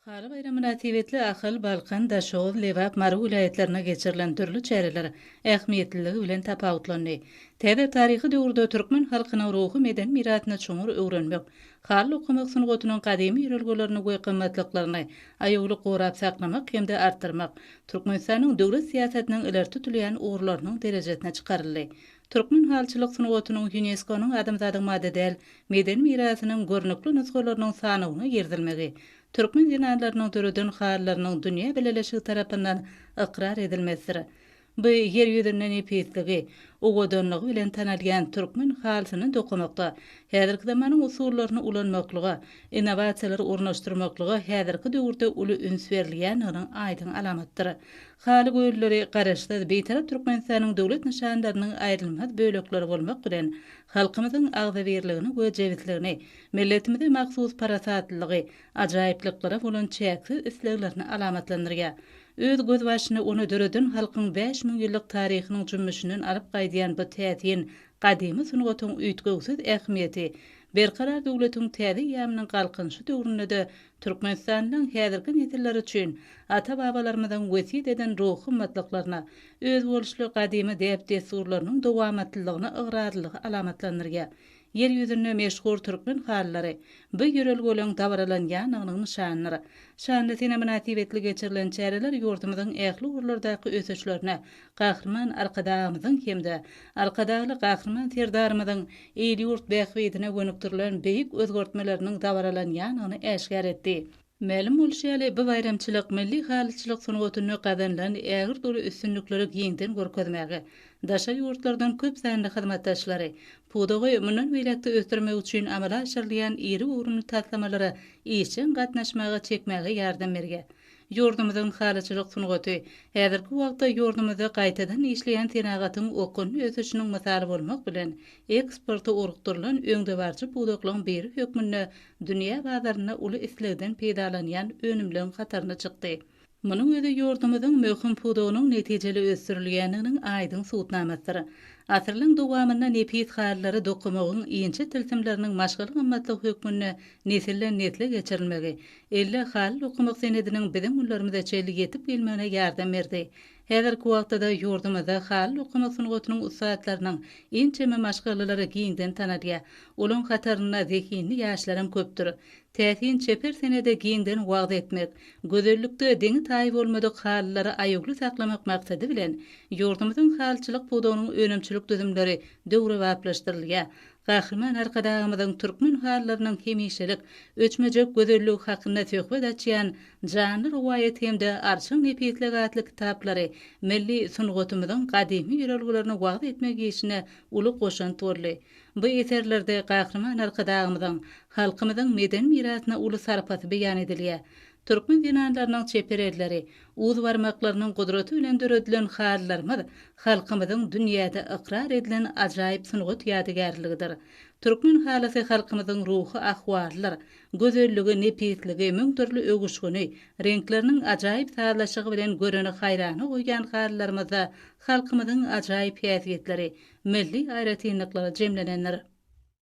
Haly baýramy mynasybetli Ahal, Balkan, Daşoguz, Lebap, Mary welaýatlarynda geçirilen dürli çäreler ähmiýetliligi bilen tapawutlandy. Täze taryhy döwürde türkmen halkynyň ruhy-medeni mirasyny çuňňur öwrenmek, haly dokamak sungatynyň gadymy ýörelgelerini we gymmatlyklaryny aýawly gorap saklamak hem-de artdyrmak Türkmenistanyň döwlet syýasatynyň ileri tutulýan ugurlarynyň derejesine çykaryldy. Türkmen halyçylyk sungatynyň Ýunesko-nyň adamzadyň maddy däl medeni mirasynyň görnükli nusgalarynyň sanawyna girizilmegi, türkmen zenanlarynyň döreden halylarynyň dünýä bileleşigi tarapyndan ykrar edilmesidir. Bu Ýer ýüzünde nepisligi, owadanlygy bilen tanalýan türkmen halysyny dokamakda häzirki zamanyň usullaryny ulanmaklyga, innowasiýalary ornaşdyrmaklyga häzirki döwürde uly üns berilýändiginiň aýdyň alamatydyr. Haly gölleri Garaşsyz, Bitarap Türkmenistanyň döwlet nyşanlarynyň aýrylmaz bölekleri bolmak bilen, halkymyzyň agzybirligini we jebisligini, milletimize mahsus parasatlylygy, ajaýyplyklara bolan çäksiz isleglerini alamatlandyrýar. Öz gözbaşyny ony döreden halkyň 5000 ýyllyk taryhynyň jümmüşinden alyp gaýdýan bu täsin, gadymy sungatyň üýtgewsiz ähmiýeti Berkarar döwletiň täze eýýamynyň Galkynyşy döwründe-de Türkmenistanyň häzirki nesilleri üçin ata-babalarymyzyň wesýet eden ruhy gymmatlyklaryna, özboluşly gadymy däp-dessurlarynyň dowamatlylygyna ygrarlylygy alamatlandyrýar. Ýer ýüzünde meşhur türkmen halylary bu ýörelgeleň dabaralanýandygynyň nyşanydyr. Şanly sene mynasybetli geçirilen çäreler ýurdumyzyň ähli ugurlardaky ösüşlerine Gahryman Arkadagymyzyň hem-de Arkadagly Gahryman Serdarymyzyň il-ýurt bähbidine gönükdirilen beýik özgertmeleriniň dabaralanýandygyny äşgär etdi. Mälim bolşy ýaly, bu baýramçylyk milli halyçylyk sungatynda gazanylan ägirt uly üstünlikleri giňden görkezmäge, daşary ýurtlardan köp sanly hyzmatdaşlary, pudagy mundan beýläk-de ösdürmek üçin amala aşyrylýan iri göwrümli taslamalara işjeň gatnaşmaga çekmäge ýardam berýär. Ýurdumyzyň halyçylyk sungaty häzirki wagtda ýurdumyzda gaýtadan işleýän senagatyň okgunly ösüşiniň mysaly bolmak bilen, eksporta ugrukdyrylan öňdebaryjy pudaklaryň biri hökmünde dünýä bazarynda uly islegden peýdalanýan önümleň hataryna çykdy. Munuň özi ýurdumyzyň möhüm pudagynyň netijeli ösdürilýändiginiň aýdyň subutnamasydyr. Asyrlaryň dowamynda nepis halylary dokamagyň inçe tilsimleriniň maşgala gymmatlygy hökmünde nesilden-nesle geçirilmegi, elde haly dokamak senediniň biziň günlerimize çenli ýetip gelmegine ýardam berdi. Häzirki wagtda-da ýurdumyzda haly dokamak sungatynyň ussatlarynyň ençeme maşgalalary giňden tanalýar. Olaň hatarynda zehinli ýaşlaram köpdür. Täsin çeper senedi giňden wagyz etmek, gözellikde deňi-taýy bolmadyk halylary aýawly saklamak maksady bilen, ýurdumyzyň halyçylyk pudagynyň önümçilik düzümleri döwrebaplaşdyrylýar. Gahryman Arkadagymyzyň türkmen halylarynyň hemişelik, öçmejek gözelligi hakynda söhbet açýan Janly rowaýat hem-de Arçyn nepisligi atly kitaplary milli sungatymyzyň gadymy ýörelgelerini wagyz etmek işine uly goşant boldy. Bu eserlerde Gahryman Arkadagymyzyň halkymyzyň medeni mirasyna uly sarpasy beýan edilýär. Türkmen zenanlarynyň çeper elleri, uz barmaklarynyň gudraty bilen döredilen halylarymyz halkymyzyň dünýäde ykrar edilen ajaýyp sungat ýadygärligidir. Türkmen halysy halkymyzyň ruhy ahwalydyr. Gözelligi, nepisligi, müň dürli öwüşgini, reňkleriniň ajaýyp sazlaşygy bilen göreni haýrana goýýan halylarymyzda halkymyzyň ajaýyp häsiýetleri, milli aýratynlyklary jemlenendir.